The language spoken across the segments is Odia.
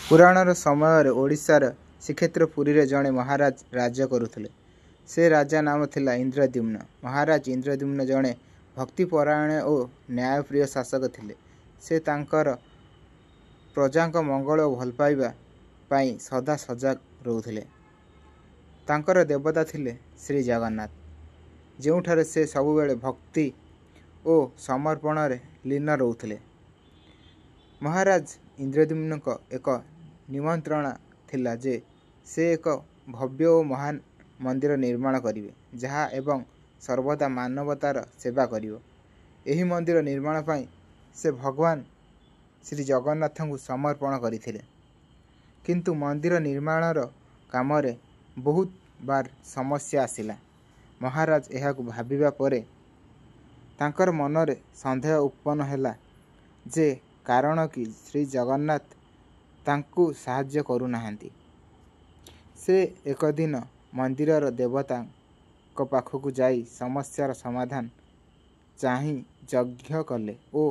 ପୁରାଣର ସମୟରେ ଓଡ଼ିଶାର ଶ୍ରୀକ୍ଷେତ୍ର ପୁରୀରେ ଜଣେ ମହାରାଜ ରାଜ୍ୟ କରୁଥିଲେ। ସେ ରାଜା ନାମ ଥିଲା ଇନ୍ଦ୍ରଦ୍ୟୁମ୍ନ। ମହାରାଜ ଇନ୍ଦ୍ରଦ୍ୟୁମ୍ନ ଜଣେ ଭକ୍ତିପରାୟଣ ଓ ନ୍ୟାୟପ୍ରିୟ ଶାସକ ଥିଲେ। ସେ ତାଙ୍କର ପ୍ରଜାଙ୍କ ମଙ୍ଗଳ ଓ ଭଲପାଇବା ପାଇଁ ସଦା ସଜାଗ ରହୁଥିଲେ। ତାଙ୍କର ଦେବତା ଥିଲେ ଶ୍ରୀଜଗନ୍ନାଥ, ଯେଉଁଠାରେ ସେ ସବୁବେଳେ ଭକ୍ତି ଓ ସମର୍ପଣରେ ଲୀନ ରହୁଥିଲେ। ମହାରାଜ ଇନ୍ଦ୍ରଦ୍ୟୁମ୍ନଙ୍କ ଏକ ନିମନ୍ତ୍ରଣା ଥିଲା ଯେ ସେ ଏକ ଭବ୍ୟ ଓ ମହାନ ମନ୍ଦିର ନିର୍ମାଣ କରିବେ, ଯାହା ଏବଂ ସର୍ବଦା ମାନବତାର ସେବା କରିବ। ଏହି ମନ୍ଦିର ନିର୍ମାଣ ପାଇଁ ସେ ଭଗବାନ ଶ୍ରୀଜଗନ୍ନାଥଙ୍କୁ ସମର୍ପଣ କରିଥିଲେ। କିନ୍ତୁ ମନ୍ଦିର ନିର୍ମାଣର କାମରେ ବହୁତ ବାର ସମସ୍ୟା ଆସିଲା। ମହାରାଜ ଏହାକୁ ଭାବିବା ପରେ ତାଙ୍କର ମନରେ ସନ୍ଦେହ ଉତ୍ପନ୍ନ ହେଲା ଯେ କାରଣ କି ଶ୍ରୀଜଗନ୍ନାଥ ତାଙ୍କୁ ସାହାଯ୍ୟ କରୁନାହାନ୍ତି। ସେ ଏକଦିନ ମନ୍ଦିରର ଦେବତାଙ୍କ ପାଖକୁ ଯାଇ ସମସ୍ୟାର ସମାଧାନ ଚାହିଁ ଯଜ୍ଞ କଲେ ଓ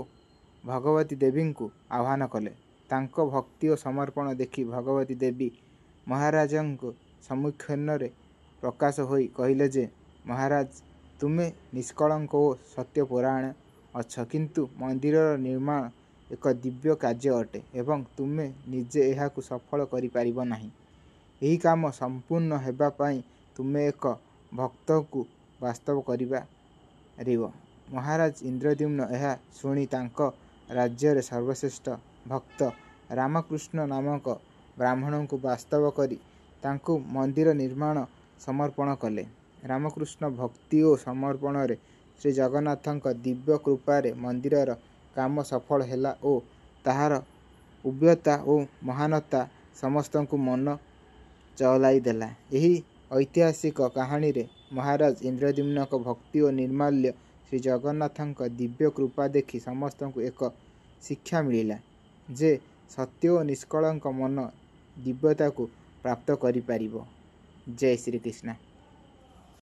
ଭଗବତୀ ଦେବୀଙ୍କୁ ଆହ୍ୱାନ କଲେ। ତାଙ୍କ ଭକ୍ତି ଓ ସମର୍ପଣ ଦେଖି ଭଗବତୀ ଦେବୀ ମହାରାଜଙ୍କ ସମ୍ମୁଖରେ ପ୍ରକାଶ ହୋଇ କହିଲେ ଯେ, ମହାରାଜ, ତୁମେ ନିଷ୍କଳଙ୍କ ଓ ସତ୍ୟପରାୟଣ ଅଛ, କିନ୍ତୁ ମନ୍ଦିରର ନିର୍ମାଣ ଏକ ଦିବ୍ୟ କାର୍ଯ୍ୟ ଅଟେ ଏବଂ ତୁମେ ନିଜେ ଏହାକୁ ସଫଳ କରିପାରିବ ନାହିଁ। ଏହି କାମ ସମ୍ପୂର୍ଣ୍ଣ ହେବା ପାଇଁ ତୁମେ ଏକ ଭକ୍ତଙ୍କୁ ବାସ୍ତବ କରିପାରିବ। ମହାରାଜ ଇନ୍ଦ୍ରଦ୍ୟୁମ୍ନ ଏହା ଶୁଣି ତାଙ୍କ ରାଜ୍ୟରେ ସର୍ବଶ୍ରେଷ୍ଠ ଭକ୍ତ ରାମକୃଷ୍ଣ ନାମକ ବ୍ରାହ୍ମଣଙ୍କୁ ବାସ୍ତବ କରି ତାଙ୍କୁ ମନ୍ଦିର ନିର୍ମାଣ ସମର୍ପଣ କଲେ। ରାମକୃଷ୍ଣ ଭକ୍ତି ଓ ସମର୍ପଣରେ ଶ୍ରୀଜଗନ୍ନାଥଙ୍କ ଦିବ୍ୟ କୃପାରେ ମନ୍ଦିରର କାମ ସଫଳ ହେଲା ଓ ତାହାର ଉବ୍ୟତା ଓ ମହାନତା ସମସ୍ତଙ୍କୁ ମନ ଚଲାଇଦେଲା। ଏହି ଐତିହାସିକ କାହାଣୀରେ ମହାରାଜ ଇନ୍ଦ୍ରଦ୍ୟୁମ୍ନଙ୍କ ଭକ୍ତି ଓ ନିର୍ମାଲ୍ୟ ଶ୍ରୀଜଗନ୍ନାଥଙ୍କ ଦିବ୍ୟ କୃପା ଦେଖି ସମସ୍ତଙ୍କୁ ଏକ ଶିକ୍ଷା ମିଳିଲା ଯେ ସତ୍ୟ ଓ ନିଷ୍କଳଙ୍କ ମନ ଦିବ୍ୟତାକୁ ପ୍ରାପ୍ତ କରିପାରିବ। ଜୟ ଶ୍ରୀକୃଷ୍ଣ।